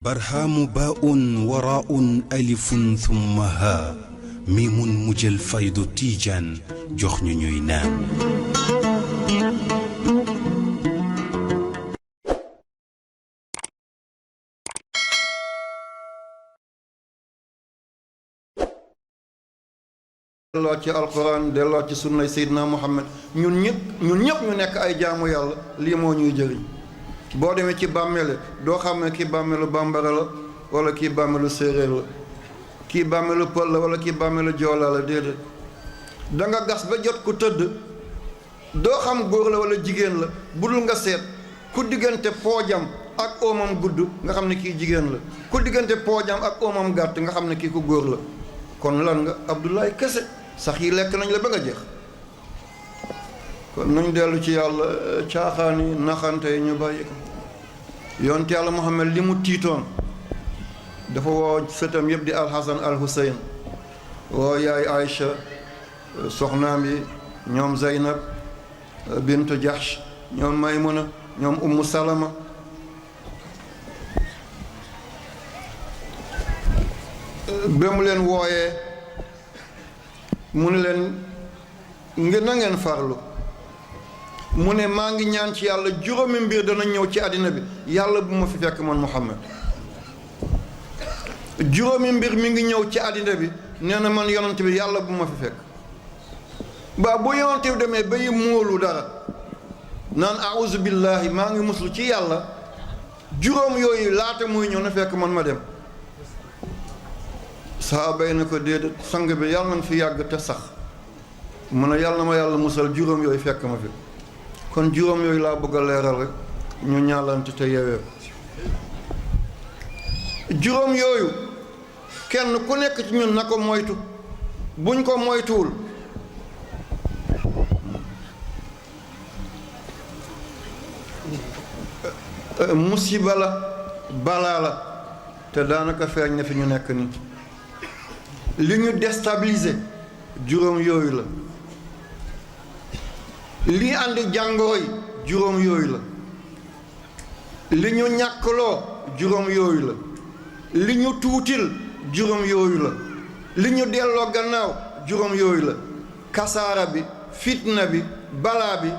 برهام باء وراء ألف ثم ها ميم مجل فيض تيجان جخن نينام delloo ci alquran delloo ci sunnay Seydina Muhammad ñun ñëpp ñu nekk ay jaamu yàlla lii moo ñuy jëriñ boo demee ci bàmmeele doo xam ne kii bàmmeelu bambara la wala kii bàmmeelu séeréer la kii bàmmeelu pël la wala kii bàmmeelu joola la déedéet da nga gas ba jot ku tëdd doo xam góor la wala jigéen la budul nga seet ku diggante poojam ak oomam gudd nga xam ne kii jigéen la ku diggante poojam ak oomam gàtt nga xam ne kii ku góor la kon lan nga Abdoulaye kese sax yi lekk nañ la ba nga jeex kon nañ dellu ci yàlla caaxaan yi naxante yi ñu bàyyi ko yonent yàlla Muhammad li mu tiitoon dafa woo sëtam yëpp di alxasan alxuseyn woo yaay Aïcha soxnaam yi ñoom Zeynab bintu Jahsh ñoom Maymuna ñoom Ummu Salama ba mu leen wooyee mu ne leen ngir na ngeen farlu mu ne maa ngi ñaan ci yàlla juróomi mbir dana ñëw ci àddina bi yàlla bu ma fi fekk man Muhammad juróomi mbir mi ngi ñëw ci àddina bi nee na man yonent bi yàlla bu ma fi fekk ba bu yonent bi demee bay móolu dara naan auzu billahi maa ngi muslu ci yàlla juróom yooyu laata muy ñëw na fekk man ma dem saaba yi na ko déedéet sang bi yàlla na fi yàgg te sax mu ne yàlla na ma yàlla musal juróom yooyu fekk ma fi kon juróom yooyu laa bëgg a leeral rek ñu ñaalante te yewee juróom yooyu kenn ku nekk ci ñun na ko moytu buñ ko moytuwul musiba la balaa la te daanaka feeñ na fi ñu nekk nii li ñu déstabiliser juróom yooyu la li andi jàngoro yi juróom yooyu la li ñu ñàkkloo juróom yooyu la li ñu tuutil juróom yooyu la li ñu delloo gannaaw juróom yooyu la kasaara bi fitna bi balaa bi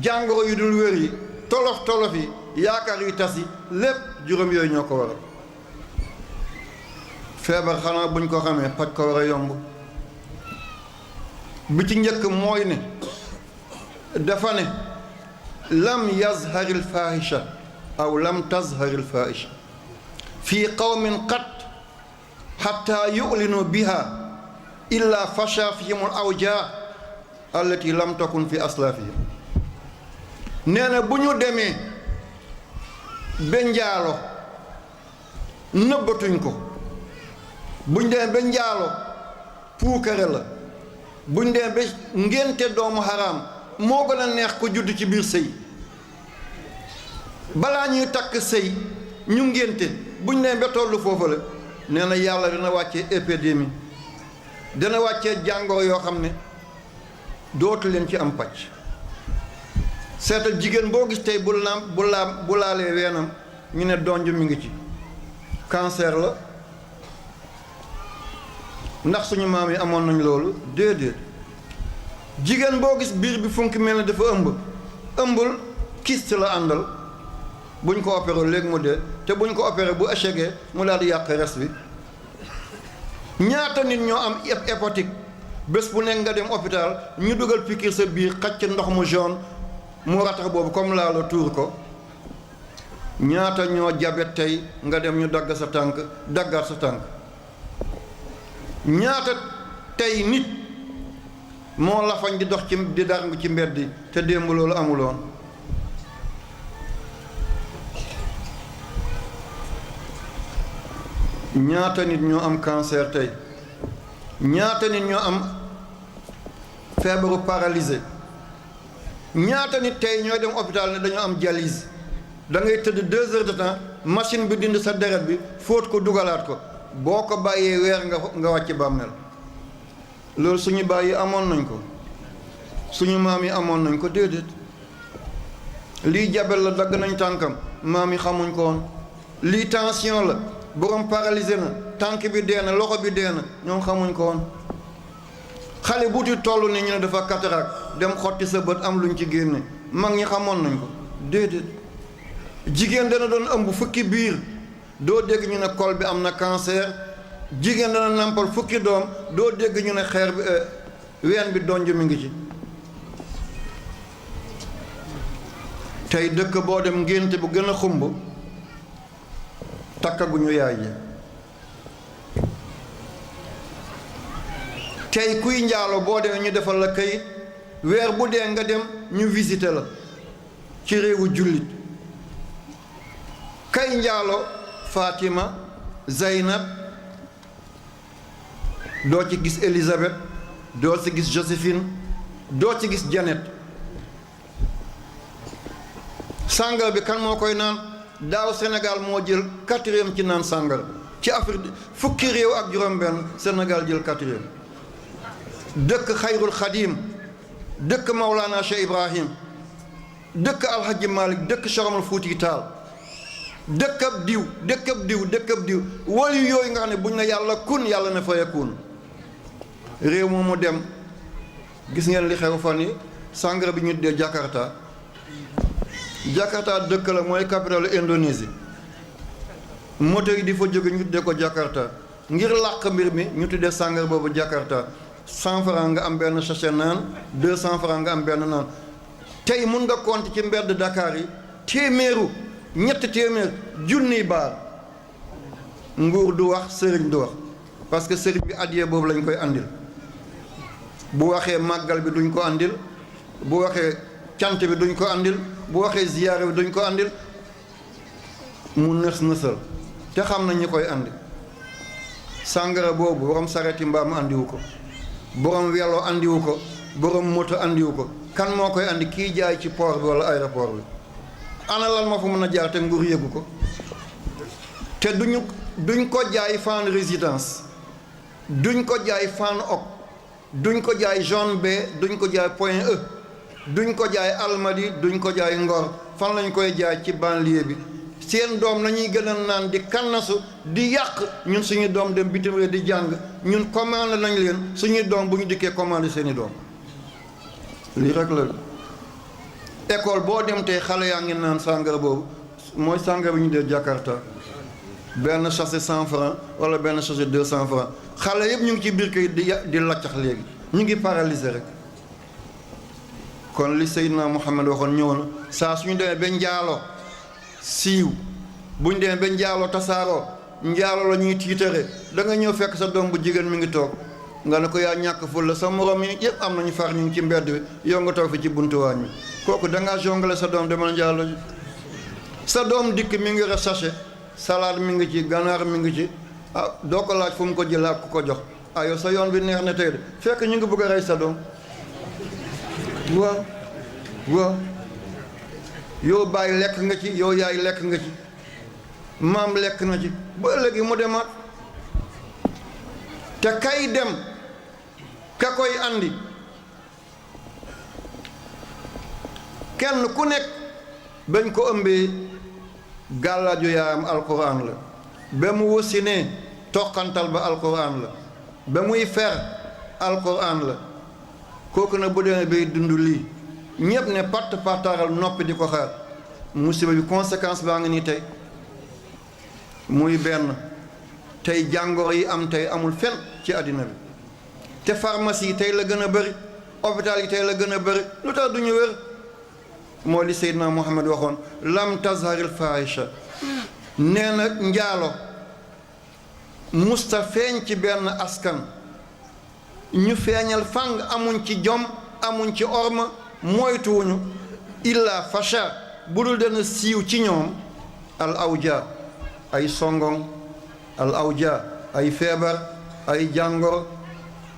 jàngoro yu dul wér yi tolof tolof yi yaakaar yu tas yi lépp juróom yooyu ñoo ko waral feebar xanaa buñ ko xamee paj ko war a yomb bi ci njëkk mooy ne dafa ne lam yazharil fahisha aw lam tazharil fahisha fi qawmin qat hatta yu'linu biha illa fasha fihim al awjaa allati lam takun fi aslafihim nee na bu ñu demee ba njaalo nëbbatuñ ko buñ demee ba njaalo puukare la buñ demee ba ngénte doomu xaraam moo gën a neex ko judd ci biir sëy balaa ñuy takk sëy ñu ngénte buñ demee ba tollu foofu la nee na yàlla dina wàccee épidémie dina wàccee jàngoro yoo xam ne dootu leen ci am pàcc seetal jigéen boo gis tey bu laalee weenam ñu ne donj mi ngi ci cancer la ndax suñu maam yi amoon nañ loolu déedéet jigéen boo gis biir bi funki mel ne dafa ëmbul kyste la àndal buñ ko opéré léegi mu dee te buñ ko opéré bu échecgee mu daal di yàq res bi ñaata nit ñoo am hépatique bés bu nekk nga dem hôpital ñu dugal piqûre sa biir xacc ndox mu jaune mu ratax boobu comme laa la tuur ko ñaata ñoo jabet tey nga dem ñu dagg sa tànk daggaat sa tànk ñaata tey nit moo lafañ di dox ci di darngu ci mbedd yi te démb loolu amuloon ñaata nit ñoo am cancer tey ñaata nit ñoo am feebaru paralysé ñaata nit tey ñooy dem hôpital ne dañoo am dialyse da ngay tëdd 2 heures de temps machine bi dind sa deret bi fóot ko dugalaat ko boo ko bàyyee weer nga wàcc bàmmeel loolu suñu bàyyi amoon nañ ko suñu maam yi amoon nañ ko déedéet lii jabel la dagg nañ tànkam maam yi xamuñ ko woon lii tension la borom paralysé na tànk bi dee na loxo bi dee na ñoom xamuñ ko woon xale bu ti toll ni ñu ne dafa cataracte dem xotti sa bët am luñ ci génne mag ñi xamoon nañ ko déedéet jigéen dana doon ëmb fukki biir doo dégg ñu ne col bi am na cancer jigéen dana nampal fukki doom doo dégg ñu ne xeer bi ween bi donj mi ngi ci tey dëkk boo dem ngénte bu gën a xumb takkaguñu yaay ji tey kuy njaalo boo demee ñu defal la kayit weer bu dee nga dem ñu visiter la ci réewu jullit kay njaalo Fatima Zeynab doo ci gis Élisabeth doo ci gis Joséphine doo ci gis Janet sàngar bi kan moo koy naan daaw Sénégal moo jël 4e ci naan sàngar ci Afrique fukki réew ak juróom-benn Sénégal jël 4e dëkk Xayrul Xadim dëkk Maulana Cheikh Ibrahim dëkk Alhaji Malick dëkk Cheikh Omar Fouti Tall dëkkab diw dëkkab diw dëkkab diw wali yooyu nga xam ne buñ ne yàlla kun yàlla na fay kun réew moomu dem gis ngeen li xew fan yi sàngara bi ñu tuddee Jakarta Jakarta dëkk la mooy capitale Indonésie moto yi di fa jóge ñu tuddee ko Jakarta ngir làq mbir mi ñu tuddee sàngara boobu Jakarta 100 francs nga am benn sachet naan 200 francs nga am benn naan tey mun nga compter ci mbedd Dakar yi téeméeru ñetti téeméer junniy baar nguur du wax sëriñ du wax parce que sëriñ bi addiya boobu lañ koy andil bu waxee màggal bi duñ ko andil bu waxee cant bi duñ ko andil bu waxee ziyaare bi duñ ko andil mu nës nësal te xam na ñi koy andi sàngara boobu borom sareti mbaam andiwu ko borom welo andiwu ko borom moto andiwu ko kan moo koy andi kii jaay ci port bi wala aéroport bi ana lan moo fa mën a jaar te nguur yëgu ko te duñ ko jaay Fann Résidence duñ ko jaay Fann Ok duñ ko jaay Zone B duñ ko jaay Point E duñ ko jaay Almadi duñ ko jaay Ngor fan lañ koy jaay ci banlieue bi seen doom nañuy gën a naan di kannasu di yàq ñun suñu doom dem bitim réew di jàng ñun commande nañ leen suñuy doom bu ñu dikkee commandé seeni doom lii rek la école boo dem tey xale yaa ngi naan sàngara boobu mooy sàngara bi ñu dee Jakarta benn sachet 100 francs wala benn sachet 200 francs xale yëpp ñu ngi ci biir kay di laccax léegi ñu ngi paralysé rek kon li Seydina Muhammad waxoon ñëw na saa suñu demee ba njaaloo siiw buñ demee ba njaaloo tasaaroo njaaloo la ñuy tiitare da nga ñëw fekk sa doom bu jigéen mi ngi toog nga ne ko yaa ñàkk ful la sa morom yi yëpp am nañu far ñu ngi ci mbedd bi yow nga toog fi ci buntu waañ mi kooku dangaa jongale sa doom demal njaaloo ji sa doom dikk mi ngi re sachet salade mi ngi ci ganaar mi ngi ci ah doo ko laaj fu mu ko jëlee ak ku ko jox ah yow sa yoon bi neex na tey de fekk ñu ngi bëgg a rey sa doom waaw yow bàyyi lekk nga ci yow yaay lekk nga ci maam lekk na ci ba léegi mu demaat te kay dem ka koy andi kenn ku nekk bañ ko ëmbee gàllaaju yaayam alquran la ba mu wasinee toqantal ba alquran la ba muy fer alquran la kooku na bu demee bay dund lii ñépp ne patt partaaral noppi di ko xaar musiba bi conséquence baa ngi nii tey muy benn tey jàngoro yi am tey amul fen ci àddina bi te pharmacie yi tey la gën a bëri hôpital yi tey la gën a bëri lu tax du ñu wér moo li Seydina Muhammad waxoon lam tazharil fahisha nee na njaalo musta feeñ ci benn askan ñu feeñal fang amuñ ci jom amuñ ci orma moytuwuñu illa fasha bu dul dana siiw ci ñoom al awja ay songong al awja ay feebar ay jàngoro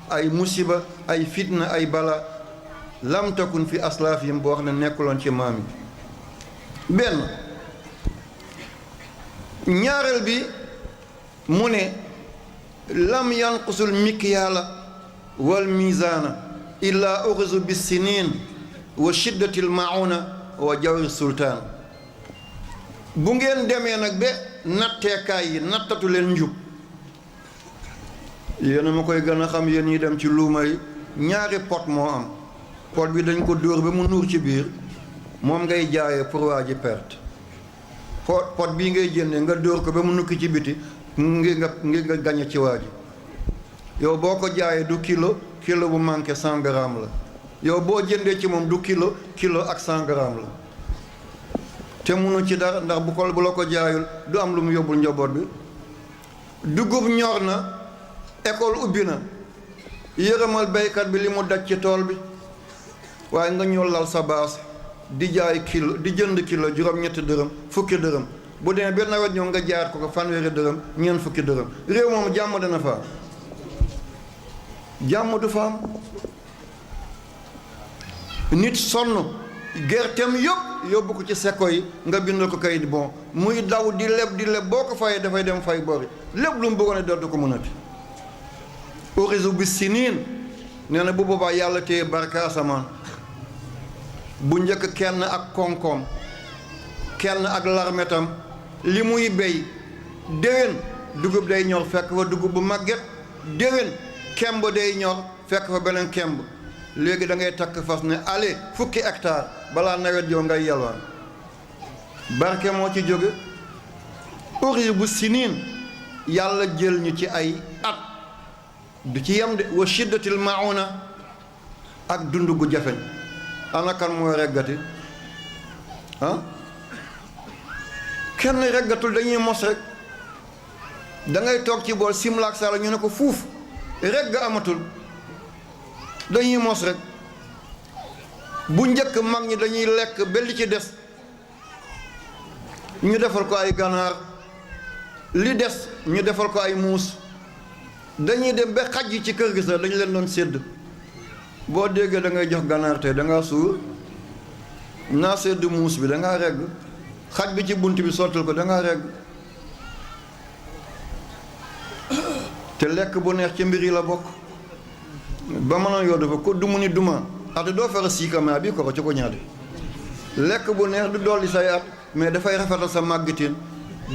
ay musiba ay fitna ay bala lam takun fi aslaafihim boo xam ne nekkuloon ci maam yi benn ñaareel bi mu ne lam yanqusul mikyaala wal mizaana illa uxizu bis sinin wa shiddatil mauna wa jawri sultaan bu ngeen demee nag ba natteekaay yi nattatu leen njub yéen a ma koy gën a xam yéen ñi dem ci luuma yi ñaari pot moo am pot bi dañ ko dóor ba mu nuur ci biir moom ngay jaayee pour waa ji perte pot bii ngay jëndee nga dóor ko ba mu nukki ci biti ngir nga gañe ci waa ji yow boo ko jaayee du kilo bu manqué 100 grammes la yow boo jëndee ci moom du kilo ak 100 grammes la te munu ci dara ndax bu la ko jaayul du am lu mu yóbbul njaboot bi dugub ñor na école ubbi na yërëmal béykat bi li mu daj ci tool bi waaye nga ñëw lal sa baas di jaay kilo di jënd kilo juróom-ñetti dërëm fukki dërëm bu demee benn nawet ñëw nga jaayat ko fanweeri dërëm ñeent fukki dërëm réew moom jàmm dana fa am jàmm du fa am nit sonn gerteem yëpp yóbbu ko ci seko yi nga bindal ko kayit bon muy daw di leb boo ko fayee dafay dem fay bori lépp lu mu bëggoon a dootu ko mënati urizu bi siniin nee na bu boobaa yàlla téye barka asamaan bu njëkk kenn ak koom-koom kenn ak larmetam li muy béy déwén dugub day ñor fekk fa dugub bu màgget déwén kemb day ñor fekk fa beneen kemb léegi da ngay takk fas ne allez fukki hectare balaa nawet joo ngay yalwaan barke moo ci jóge urizu bu siniin yàlla jël ñu ci ay at du ci yem de wa shiddatil mauna ak dund gu jafeñ ana kan mooy reggati kenn reggatul dañuy mos rek da ngay toog ci bool simlaak sala ñu ne ko fuuf regg amatul dañuy mos rek bu njëkk mag ñi dañuy lekk ba li ci des ñu defal ko ay ganaar li des ñu defal ko ay muus dañuy dem ba xaj yi ci kër gi sax dañu leen doon sédd boo déggee da ngay jox ganaar tey da ngaa suur naa sédd muus bi da ngaa regg xaj bi ci bunt bi sottal ko da ngaa regg te lekk bu neex ci mbir yi la bokk ba mënoon yoo dafa ko dumu ni duma ate doo fara siikamaa bi ko ci ko ñaade lekk bu neex du dolli say at mais dafay rafetal sa màggitin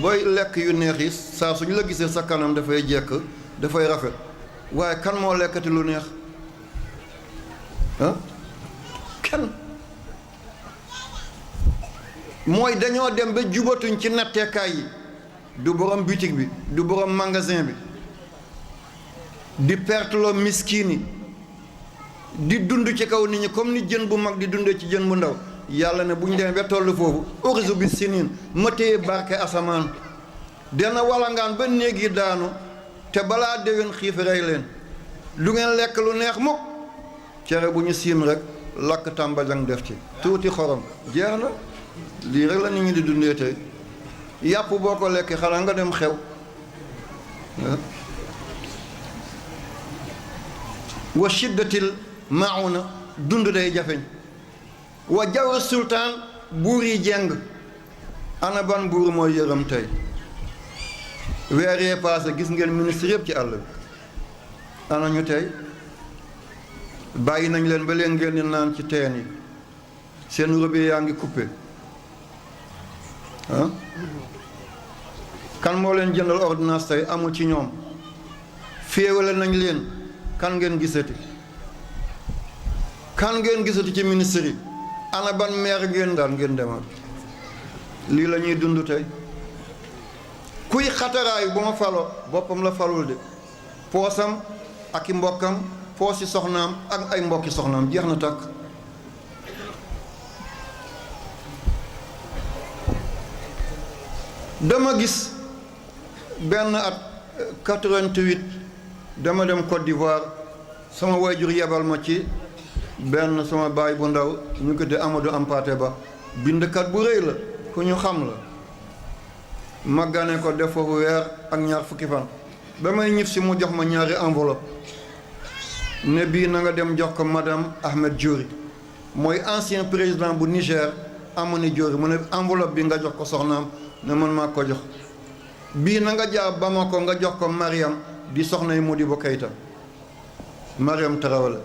booy lekk yu neex yi saa suñu la gisee sa kanam dafay jekk dafay rafet waaye kan moo lekkati lu neex kenn mooy dañoo dem ba jubatuñ ci natteekaay yi du borom boutique bi du borom magasin bi di perteloo miskin yi di dund ci kaw nit ñi comme ni jën bu mag di dundee ci jën bu ndaw yàlla ne bu ñu demee ba toll foofu urizu bi siniin ma téye barke asamaan dana walangaan ba néeg yi daanu te balaa déwén xiif rey leen du ngeen lekk lu neex mukk cere bu ñu siin rek lakk tàmbajang def ci tuuti xorom jeex na lii rek la nit ñi di dundee tey yàpp boo ko lekkee xanaa nga dem xew wa shiddatil mauna dund day jafeñ wa jawr sultaan buur yi jeng ana ban buur mooy yërëm tey weer yee paase gis ngeen ministre yëpp ci àll bi ana ñu tey bàyyi nañ leen ba leen ngeen di naan ci teen yi seen robinet yaa ngi coupé kan moo leen jëndal ordonnance tey amul ci ñoom féewale nañ leen kan ngeen gisati ci ministre yi ana ban maire ngeen daan ngeen demal lii la ñuy dund tey kuy xataraayu bu ma faloo boppam la falul de poosam ak i mbokkam poosi soxnaam ak ay mbokki soxnaam jeex na tàkk dama gis benn at 88 dama dem Côte d'Ivoire sama waajur yebal ma ci benn sama baay bu ndaw ñu ko te Amadou Hampâté Bâ bindkat bu rëy la ku ñu xam la ma gane ko def foofu weer ak ñaar fukki fan ba may ñib si mu jox ma ñaari enveloppe ne bii na nga dem jox ko madame Ahmed Diori mooy ancien président bu Niger Amani Diori mu ne enveloppe bi nga jox ko soxnaam ne man maa ko jox bii na nga jaar Bamako nga jox ko Mariam di soxnay Modibo Keïta Mariam Traoré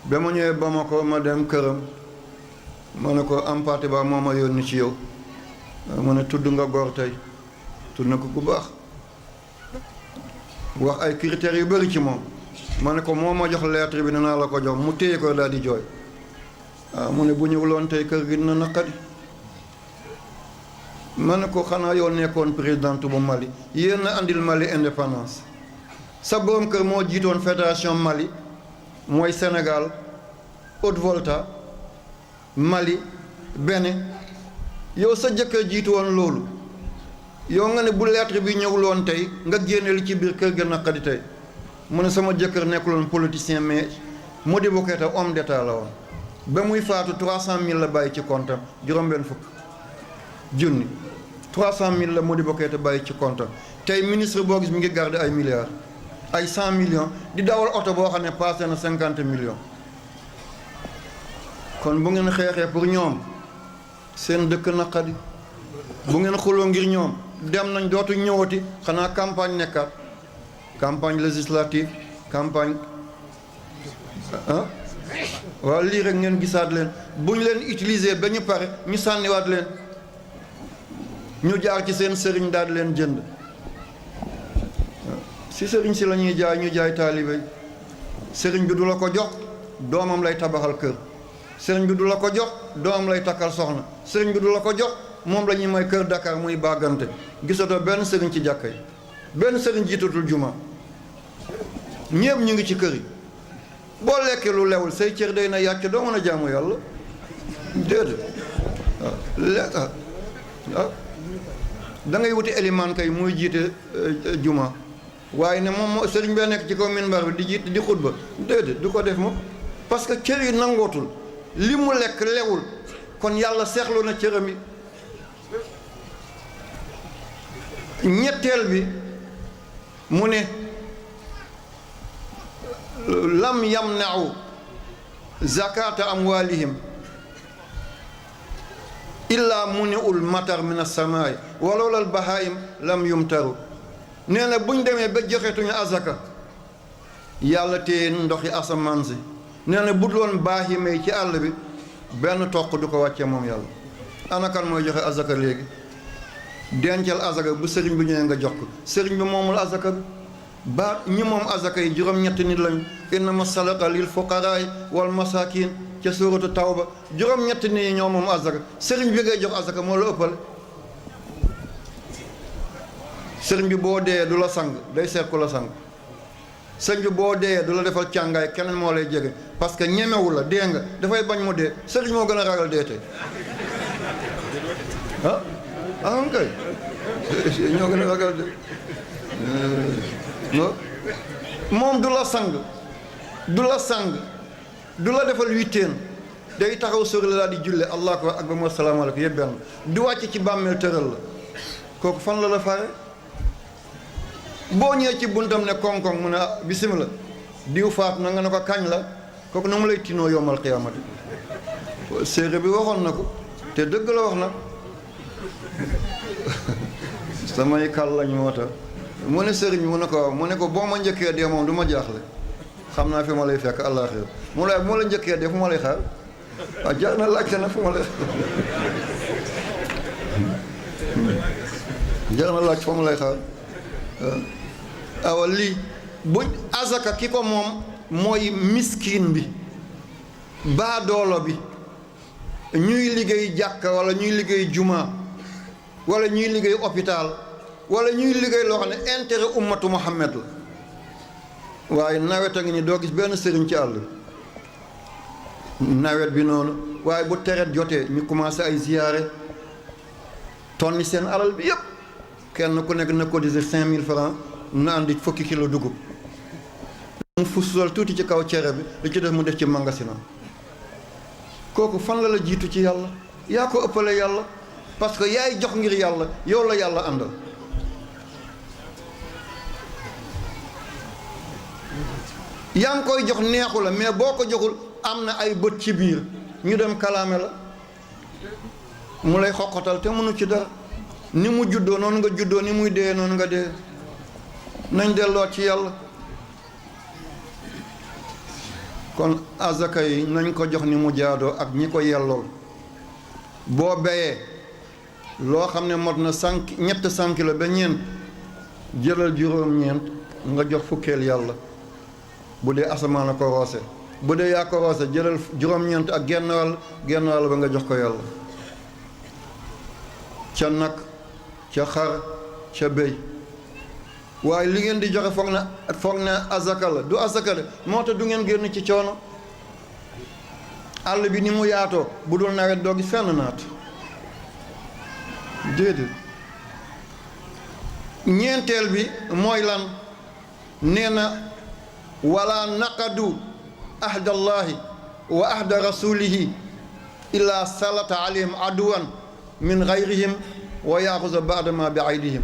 ba ma ñëwee Bamako ma dem këram ma ne ko Hampâté Bâ moo ma yónni ci yow mu ne tudd nga góor tey tudd na ko ku baax wax ay critères yu bëri ci moom ma ne ko moo ma jox lettre bi ne naa la ko jox mu téye ko daal di jooy waaw mu ne bu ñëwuloon tey kër gi dina naqadi ma ne ko xanaa yow nekkoon président bu Mali yéen a andil Mali indépendance sa borom kër moo jiitoon fédération Mali mooy Sénégal Haute-Volta Mali Bénin yow sa jëkkër jiitu woon loolu yow nga ne bu lettre bi ñëwuloon tey nga génne li ci biir kër ga naqadi tey mu ne sama jëkkër nekkuloon politicien mais Modibo Keïta homme d'état la woon ba muy faatu 300 000 la bàyyi ci comptam juróom-benn fukk junni 300 000 la Modibo Keïta bàyyi ci comptam tey ministre boo gis mi ngi garder ay milliards ay 100 millions di dawal oto boo xam ne passé na 50 millions kon bu ngeen xeexee pour ñoom seen dëkk naqadi bu ngeen xuloo ngir ñoom dem nañ dootu ñëwati xanaa campagne nekkaat campagne législative campagne ah waaw lii rek ngeen gisaat leen bu ñu leen utiliser ba ñu pare ñu sànniwaat leen ñu jaar ci seen sëriñ daal di leen jënd si sëriñ si la ñuy jaay ñu jaay taalibe sëriñ bi du la ko jox doomam lay tabaxal kër sëriñ bi du la ko jox doomam lay takkal soxna sëriñ bi du la ko jox moom la ñuy may kër Dakar muy bàggante gisatoo benn sëriñ ci jàkka yi benn sëriñ jiitatul juma ñépp ñu ngi ci kër yi boo lekkee lu lewul say cër day na yàcc doo mën a jaamu yàlla déedéet waaw da ngay wuti élimaan kay muy jiite juma waaye ne moom sëriñ bee nekk ci kaw minbar bi di jiite di xutba déedéet du ko def moom parce que cër yi nangootul li mu lekk lewul kon yàlla seexlu na cëram yi ñetteel bi mu ne lam yamna'u zakata amwalihim illa muni'ul matar min as-samaa'i walawla al-bahaa'im lam yumtaru nee na buñ demee ba joxetuñu azaka yàlla téye ndoxi asamaan si nee na bu doon baahima yi ci àll bi benn toq du ko wàcce moom yàlla ana kan mooy joxe azaka léegi dencal azaka bu sëriñ bi ñëwee nga jox ko sëriñ bi moomul azaka bi ba ñi moom azaka yi juróom-ñetti nit lañu innama sadaqa lil fuqaraay wal masakin ca suuratu tawba juróom-ñetti nit ñi ñoo moom azaka sëriñ bi ngay jox azaka moo la ëppal sëriñ bi boo dee du la sang day seet ku la sang sëriñ bi boo dee du la defal càngaay keneen moo lay jege parce que ñemewu la dee nga dafay bañ mu dee sëriñ moo gën a ragal dee tey kay ñoo gën a ragal dee moom du la sang du la sang du la defal witteen day taxaw sori la daal di julle allahu akbar wa salaamu aleykum yëpp benn du wàcc ci bàmmeel tëral la kooku fan la fare boo ñëwee ci buntam ne koŋ-koŋ mu ne bismillah diw faat na nga ne ko kañ la kooku na mu lay tinoo yomal xiyaamati séeréer bi waxoon na ko te dëgg la wax na samay kàll lañ moo tax mu ne sëriñ mu ne ko waaw mu ne ko boo ma njëkkee dee moom du ma jaaxle xam naa fi ma lay fekk àllaaxira mu lay bu ma la njëkkee dee fu ma lay xaar waaw jaar na laajte na fu ma lay jaar na laaj fu ma lay xaar awa lii bu azaka ki ko moom mooy miskin bi baadoolo bi ñuy liggéey jàkka wala ñuy liggéey juma wala ñuy liggéey hôpital wala ñuy liggéey loo xam ne intérêt ummatu Muhammad la waaye nawet a ngi ni doo gis benn sëriñ ci àll nawet bi noonu waaye bu tereet jotee ñu commencé ay ziyaare tonni seen alal bi yëpp kenn ku nekk na cotiser 5000 francs na andi fukki kilo dugub mu fusul tuuti ci kaw cere bi li ci def mu def ci magasinam kooku fan la jiitu ci yàlla yaa ko ëppale yàlla parce que yaay jox ngir yàlla yow la yàlla àndal yaa ngi koy jox neexu la mais boo ko joxul am na ay bët ci biir ñu dem kalaame la mu lay xoqatal te mënu ci dara ni mu juddoo noonu nga juddoo ni muy dee noonu nga dee nañ delloo ci yàlla kon azaka yi nañ ko jox ni mu jaadoo ak ñi ko yellool boo béyee loo xam ne mot na ñett 100 kilo ba ñeent jëlal juróom-ñeent nga jox fukkeel yàlla bu dee asamaan a ko roose bu dee yaa ko roose jëlal juróom-ñeent ak genn wàll ba nga jox ko yàlla ca nag ca xar ca béy waaye li ngeen di joxe foog na azaka la du azaka de moo tax du ngeen génn ci coono àll bi ni mu yaatoo bu dul nawet doo gis fenn naat déedéet ñeenteel bi mooy lan nee na wala naqadu ahdallahi wa ahda rasulihi illa salata alayhim aduwan min gayrihim wa yaxusa baadama bi aydihim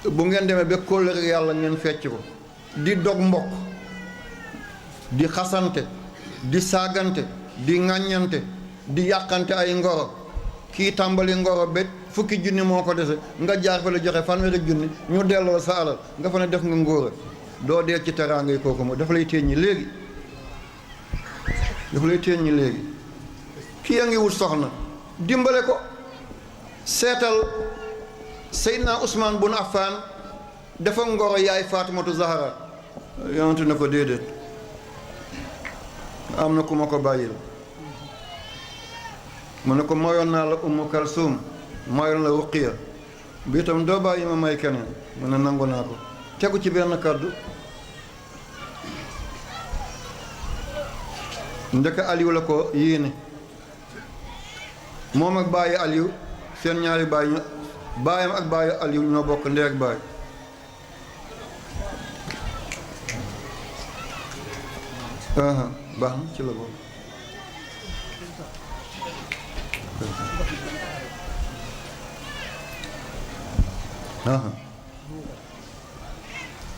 bu ngeen demee ba kóllëre yàlla ngeen fecc ko di dog mbokk di xasante di saagante di ŋàññante di yàqante ay ngoro kii tàmbali ngoro ba fukki junni moo ko dese nga jaar fa la joxe fanweeri junni ñu delloo sa alal nga fa ne def nga ngóora doo dee ci teraanga yi kooku dafa lay téeññi léegi kii a ngi wut soxna dimbale ko seetal Seydina Ousmane bun Affan dafa ngoro yaay Fatimatu Zahra yonent na ko déedéet am na ku ma ko bàyyil mu ne ko mayoon naa la Ummu Kalsum mayoon la Ruqiya bi itam doo bàyyi ma may keneen mu ne nangu naa ko tegu ci benn kàddu ndeke Aliou la ko yéene moom ak bàyyi Aliou seen ñaari bàyyi baayam ak bàyyi Aliou ñoo bokk ndey ak bàyyi baax na ci la bokk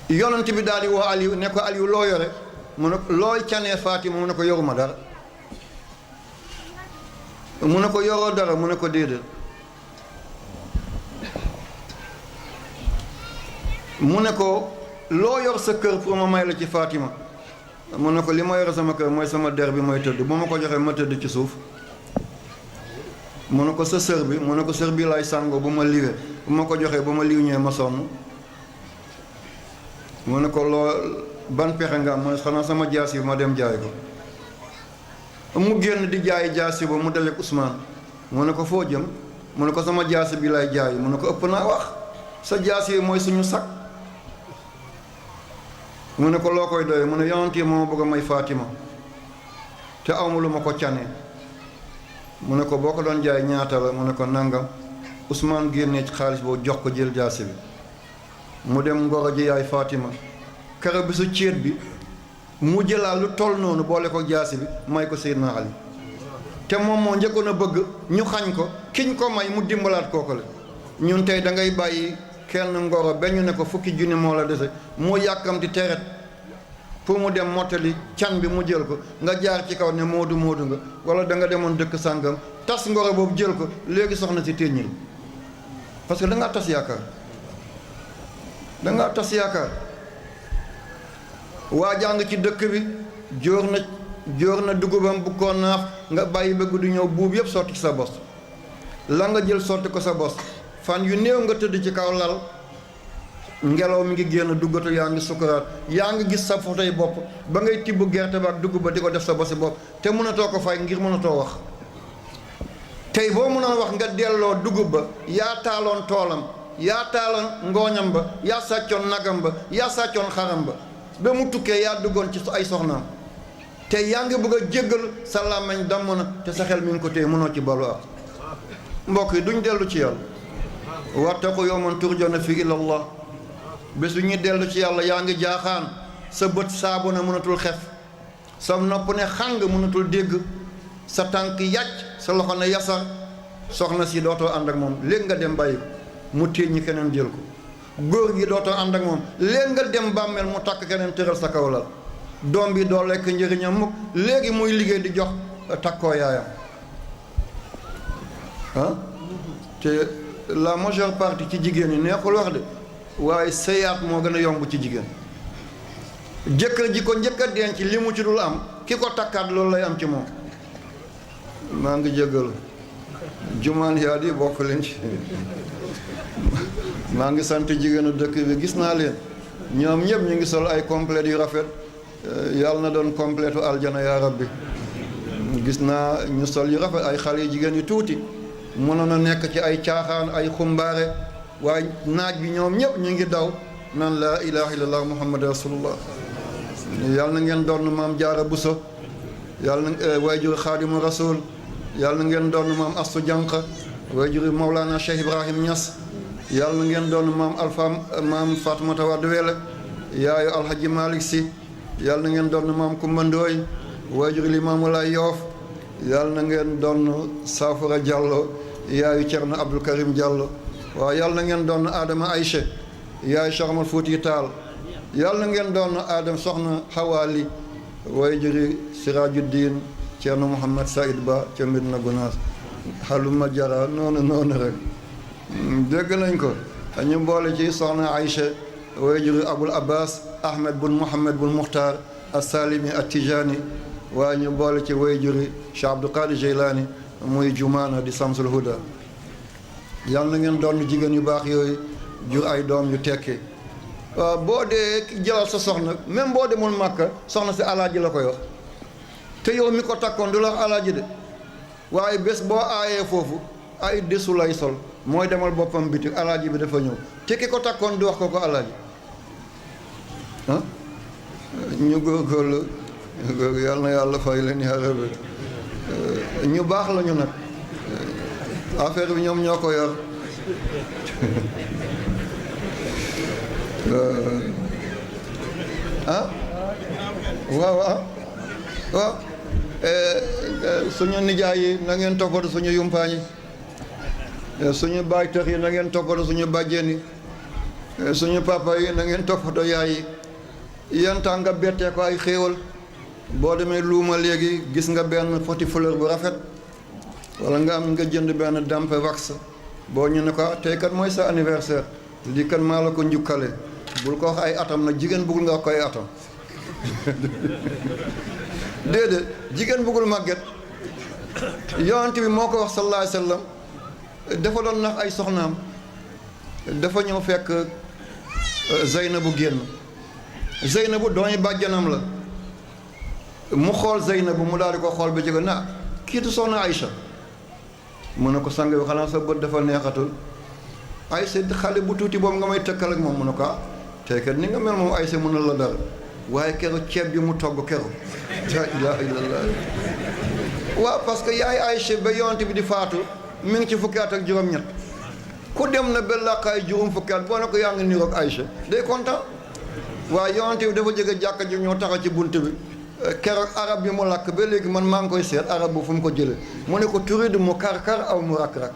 yonent bi daal di woo Aliou ne ko Aliou loo yore mu ne looy canee Fatima mu ne ko yoruma dara mu ne ko yoroo dara mu ne ko déedéet mu ne ko loo yor sa kër pour ma may la ci Fatima mu ne ko li ma yore sama kër mooy sama der bi mooy tëdd bu ma ko joxee ma tëdd ci suuf mu ne ko sa sër bi mu ne ko sër bi lay sàngoo bu ma liwee bu ma ko joxee bu ma liw ñëwee ma sonn mu ne ko loo ban pexe nga am mu ne xanaa sama jaas yi ma dem jaay ko mu génn di jaay jaas yi ba mu dajeek Ousmane mu ne ko foo jëm mu ne ko sama jaas bi lay jaay mu ne ko ëpp naa wax sa jaas yi mooy suñu sakk mu ne ko loo koy doyee mu ne yonent yi moo bëgg a may Fatima te awma lu ma ko canee mu ne ko boo ko doon jaay ñaata la mu ne ko nangam Ousmane génnee ci xaalis boobu jox ko jël jaasi bi mu dem ngoro ji yaay Fatima kero bi su céet bi mu jëlaat lu toll noonu boole ko jaasi bi may ko Seydina Ali te moom moo njëkkoon a bëgg ñu xañ ko kiñ ko may mu dimbalaat kooku la ñun tey da ngay bàyyi kenn ngoro ba ñu ne ko fukki junni moo la dese mu yàkkamti teret pour mu dem mottali can bi mu jël ko nga jaar ci kaw ne moodu nga wala da nga demoon dëkk sàngam tas ngoro boobu jël ko léegi soxna si téññil parce que da ngaa tas yaakaar waa jàng ci dëkk bi jóor na dugubam bu ko naaf nga bàyyi ba guddi ñëw buub yëpp sotti ci sa bos la nga jël sotti ko sa bos fan yu néew nga tëdd ci kaw lal ngelaw mi ngi génn duggatu yaa ngi sukkuraat yaa ngi gis sa fotoy bopp ba ngay tibb gerte ba ak dugub ba di ko def sa bosi bopp te mënatoo ko fay ngir mënatoo wax tey boo mënoon wax nga delloo dugub ba yaa taaloon toolam yaa taaloon ngooñam ba yaa sàccoon nagam ba yaa sàccoon xaram ba mu tukkee yaa duggoon ci ay soxnaam te yaa ngi bëgg a jéggal sa làmmiñ damm na te sa xel mi ngi ko téye mënoo ci balu ak mbokk yi duñ dellu ci yàlla wattaqu yawman turjawna fiihi ila Allah bés bu ñuy dellu ci yàlla yaa ngi jaaxaan sa bët saabu na mënatul xef sa nopp ne xàng mënatul dégg sa tànk yàcc sa loxo ne yasar soxna si dootoo ànd ak moom léegi nga dem bàyyi ko mu téeñ ñi keneen jël ko góor gi dootoo ànd ak moom léegi nga dem bàmmeel mu takk keneen tëral sa kaw lal doom bi doo lekk njëriñam mukk léegi muy liggéey di jox takkoo yaayam te la majeure partie ci jigéen ñi neexul wax de waaye sëyaat moo gën a yomb ci jigéen jëkkër ji ko njëkk a denc li mu ci dul am ki ko takkaat loolu lay am ci moom maa ngi jégalu jumaan yaa di bokk leen ci maa ngi sant jigéenu dëkk bi gis naa leen ñoom ñëpp ñu ngi sol ay complète yu rafet yàlla na doon complétu aljana yaa rabbi gis naa ñu sol yu rafet ay xale yu jigéen yu tuuti mënoon a nekk ci ay caaxaan ay xumbaare waaye naaj bi ñoom ñëpp ñu ngi daw naan laa ilaha illallah muhammad rasulullah yàlla na ngeen doon maam jaara buso yàlla na waajur xaadimu rasul yàlla na ngeen doon maam astu jànq waajur mawlana cheikh ibrahim ñas yàlla na ngeen doon maam alfa maam fatumata wadd wele yaayu alhaji malik si yàlla na ngeen doon maam kumba ndooy waajur limaamu lay yoof yàlla na ngeen doon saafara jàllo yaayu cerno abdul karim jàllo waaw yàlla na ngeen doon adama ayche yaayu cheikh amar fuuti taal yàlla na ngeen doon aadam soxna xawaali waajuri sirajuddin cerno mouhamad saïd ba ca Medina Gunaas xaluma jara noonu rek dégg nañ ko ñu boole ci soxna Aïcha waajuri abul abbas ahmed bun mouhamad bun muxtaar as-salimi at-tijani waaye ñu boole ci waajuri cheikh abdul qadir jeylaani muy jumaana di samsul huda yàlla na ngeen doon jigéen yu baax yooyu jur ay doom yu tekki waaw boo dee jëlal sa soxna même boo demul màkka soxna si alaaji la koy wax te yow mi ko takkoon du la wax alaaji de waaye bés boo aayee foofu ay desu lay sol mooy demal boppam bitik alaaji bi dafa ñëw te ki ko takkoon du wax ko alaaji ah ñu góorgóorlu yàlla na yàlla fay leen yaa rabbi ñu baax lañu nag affaire bi ñoom ñoo ko yor waaw suñu nijaay yi na ngeen toppatoo suñu yumpaañ yi suñu baay tax yi na ngeen toppatoo suñu bàjjeen yi suñu papa yi na ngeen toppatoo yaay yi yan temps nga bettee ko ay xéewal boo demee luuma léegi gis nga benn poti fleur bu rafet wala nga jënd benn dampe wax boo ñu ne ko tey kat mooy sa anniversaire lii kat maa la ko njukkale bul ko wax ay atam nag jigéen bëggul nga koy atam déedéet jigéen bëggul màgget yonent bi moo ko wax sallallahu alayhi wa sallam dafa doon nax ay soxnaam dafa ñëw fekk Zeynabu génn Zeynabu doomi bàjjanam la mu xool Zeynabu mu daal di ko xool ba jóge na kii du soxna Aïcha mu ne ko sang bi xanaa sa bët dafa neexatul Aïcha xale bu tuuti boobu nga may tëkkal ak moom mu ne ko tey kat ni nga mel moom Aïcha mënul la dara waaye keroog ceeb bi mu togg keroog la ilaha illallah waaw parce que yaay Aïcha ba yonent bi di faatu mi ngi ci fukki at ak juróom-ñett ku dem na ba làqaay juróom fukki at boo ne ko yaa ngi niroog Aïcha day kontaan waaye yonent bi dafa jóge jàkka ji ñoo taxaw ci bunt bi keroog arab bi mu làkk ba léegi man maa ngi koy seet arab bu fu mu ko jëlee mu ne ko turidu mu kar-kar aw mu rak-rak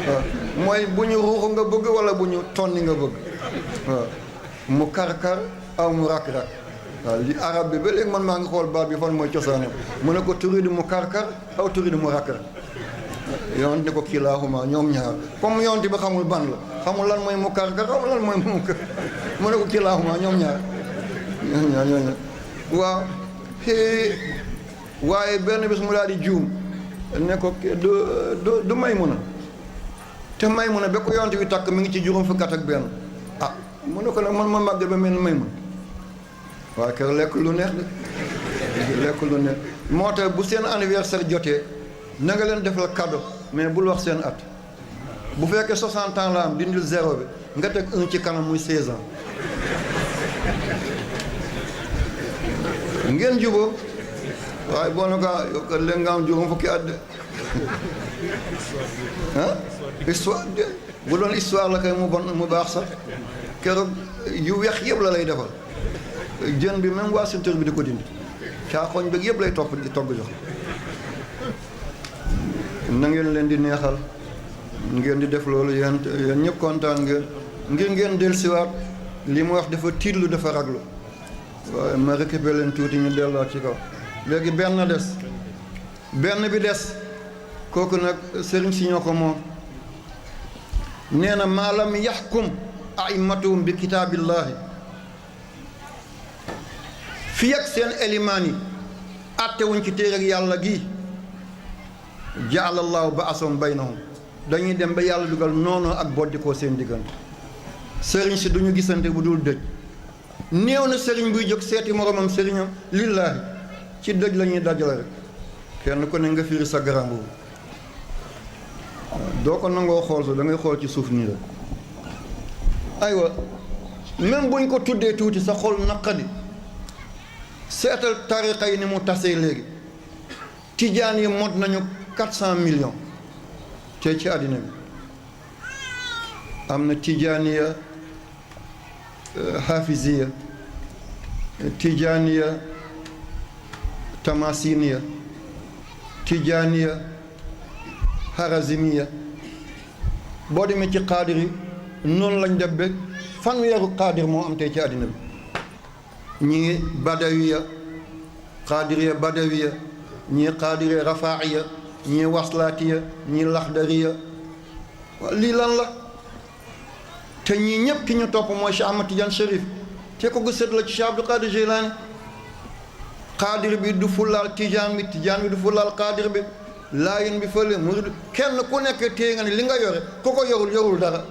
waaw mooy bu ñu ruuxu nga bëgg wala bu ñu tonni nga bëgg waaw mu kar-kar aw mu rak-rak waaw li arab bi ba léegi man maa ngi xool baat bi fan mooy cosaanam mu ne ko turidu mu kar-kar aw turidu mu rak-rak yonent ne ko kilaahuma ñoom ñaar comme yonent bi xamul ban la xamul lan mooy mu kar-kar xamul lan mooy mu kar mu ne ko kilaahuma ñoom ñaar waaw waaye benn bis mu daal di juum ne ko du Maymuna te Maymuna ba ko yonent bi takk mi ngi ci juróom fukki at ak benn mu ne ko nag man ma màgg ba mel ni Maymuna waaye kër lekk lu neex de lekk lu neex moo tax bu seen anniversaire jotee na nga leen defal cadeau mais bul wax seen at bu fekkee 60 ans la am dindil 0 bi nga teg 1 ci kanam muy 16 ans ngeen jubóo waaye boo na ko yow kat léegi nga am juróom fukki at de histoire bu doon histoire la kay mu bon mu baax sax keroog yu weex yëpp la lay defal jën bi même waa ceinture bi di ko dindi caaxooñ bi yëpp lay topp di togg jox na ngeen leen di neexal ngeen di def loolu yéen ñëpp kontaan ngeen dellusiwaat li mu wax dafa tiitlu dafa raglu waaye ma récupéré leen tuuti ñu delluwaat ci kaw léegi benn bi des kooku nag sëriñ si ñoo ko moom nee na maalam yaxkum a'immatuhum bi kitaabillahi fi ak seen élimaan yi attewuñ ci téere ak yàlla gi ja'alallahu ba'asahum baynahum dañuy dem ba yàlla dugal noonu ak boddikoo seen diggante sëriñ si duñu gisante bu dul dëj néew na sëriñ buy jóg seeti moromam sëriñam lillaahi ci dëj la ñuy dajale rek kenn ku ne nga firi sa garam boobu doo ko nangoo xool su da ngay xool ci suuf nii rek aywa même buñ ko tuddee tuuti sa xol naqadi seetal tariqa yi ni mu tasee léegi tijaan yi mot nañu 400 millions te ci àddina bi am na tijaaniya hafiziya tijaaniya tamasiniya tijaaniya harazimiya boo demee ci xaadir yi noonu lañ def ba fanweeru xaadir moo am tey ci àddina bi ñii badawiya xaadiriya badawiya ñii xaadiriya rafaa'iya ñii waslaatiya ñii laxdariya lii lan la te ñii ñëpp ki ñu topp mooy Cheikh Ahmad Tidiane Chérif te ko gësët la ci Cheikh Abdul Qadir Jilani xaadir bi du fulaal tijaan bi du fulaal xaadir bi laayin bi fële murid kenn ku nekk téye nga ne li nga yore ku ko yorul dara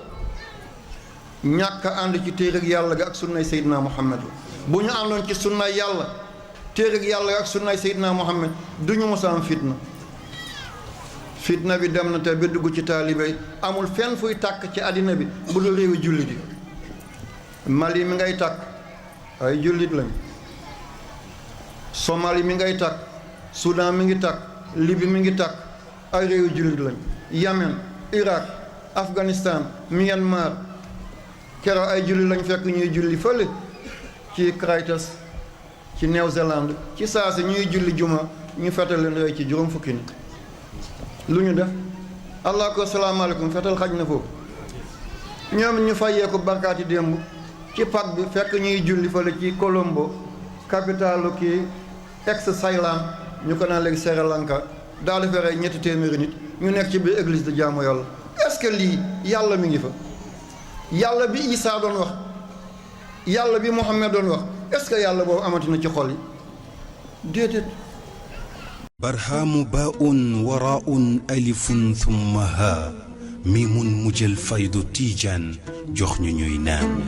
ñàkk ànd ci téere ak yàlla ga ak sunnay Seydina Muhammad bu ñu àndoon ci sunnay yàlla téere ak yàlla ga ak sunnay Seydina Muhammad du ñu mos a am fitna bi dem na te ba dugg ci taalibe yi amul fenn fuy tàkk ci àddina bi bu dul réewi jullit yi Mali mi ngay tàkk ay jullit lañ Somalie mi ngay tàkk Soudan mi ngi tàkk Libye mi ngi tàkk ay réewi jullit lañ Yemen Irak Afghanistan Myanmar keroog ay julli lañ fekk ñuy julli fële ci Christchurch ci New-Zélande ci saa si ñuy julli juma ñu fetal leen rey ci juróom fukki nit lu ñu def allah ko salaamaaleykum fetal xaj na foofu ñoom ñu fayee ko barkaati démb ci Pâques bi fekk ñuy julli fële ci Colombo capitalu kii ex-Ceylan ñu ko naan léegi Sri Lanka daal di rey 300 nit ñu nekk ci biir église de jaamu yàlla est-ce que lii yàlla mi ngi fa yàlla bi Isaa doon wax yàlla bi Muhammad doon wax est-ce que yàlla boobu amati na ci xol yi déedéet barhaamu baa'un waraa'un alifun thumma haa miimun mujjal faydu tiijaan jox ñu ñuy naan